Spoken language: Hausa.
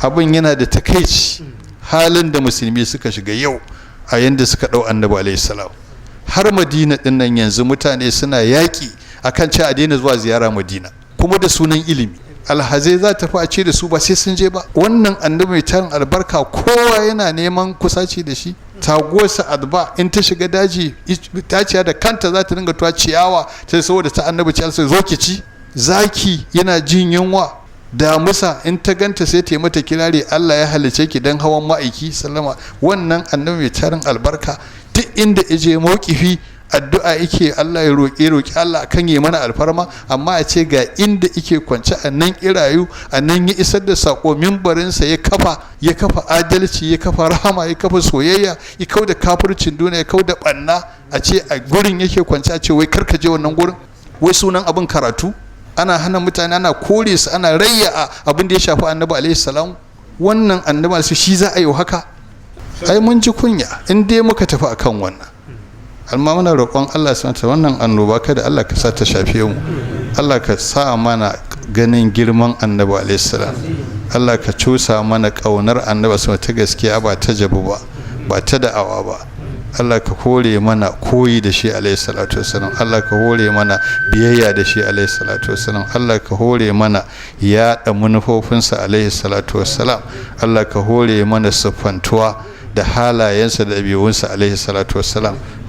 Abin yana da takaici, halin da musulmi suka shiga yau a yanda suka ɗau Annabi alaihi salam. Har Madina ɗin nan yanzu mutane suna yaƙi akan ce a daina zuwa ziyara Madina, kuma da sunan ilimi. Alhazai za ta fi a ce da su ba sai sun je ba. Wannan Annabi mai tarin albarka, kowa yana neman kusaci da shi. Taguwarsa Adba, in ta shiga daji, taciya da kanta za ta dinga tuwa ciyawa ta saboda ta Annabi ci, sai zo ki ci. Zaki yana jin yunwa, damusa in ta ganta sai ta yi mata kirari, "Allah ya halice ki dan hawan ma'aiki sallama." Wannan Annabi mai tarin albarka, duk inda ije mawkifi addu'a yake, Allah ya roƙi Allah kan yi mana alfarma. Amma a ce ga inda yake kwance, a nan irayu, a nan ya isar da sako, mimbarinsa ya kafa, ya kafa adalci, ya kafa rahama, ya kafa soyayya, ya kau da kafircin duniya, ya kau da ɓanna, a ce a gurin yake kwance, a ce wai karka je wannan gurin, wai sunan abin karatu. Ana hana mutane, ana kore su, ana rayya abin da ya shafi Annabi alaihi salam. Wannan Annabi shi za a yi haka? Ai mun ji kunya in dai muka tafi akan wannan. Amma muna roƙon Allah subhanahu, wannan annoba kada Allah ka sa ta shafe mu. Allah ka sa mana ganin girman Annabi alaihi salam. Allah ka cusa mana ƙaunar Annabi ta gaskiya, ba ta jabu ba, ba ta da'awa ba. Allah ka hore mana koyi da shi alaihi salatu wasalam. Allah ka hore mana biyayya da shi alaihi salatu wasalam. Allah ka hore mana yaɗa manufofinsa alaihi salatu wasalam. Allah ka hore mana siffantuwa da halayensa da ɗabi'unsa alaihi salatu wasalam.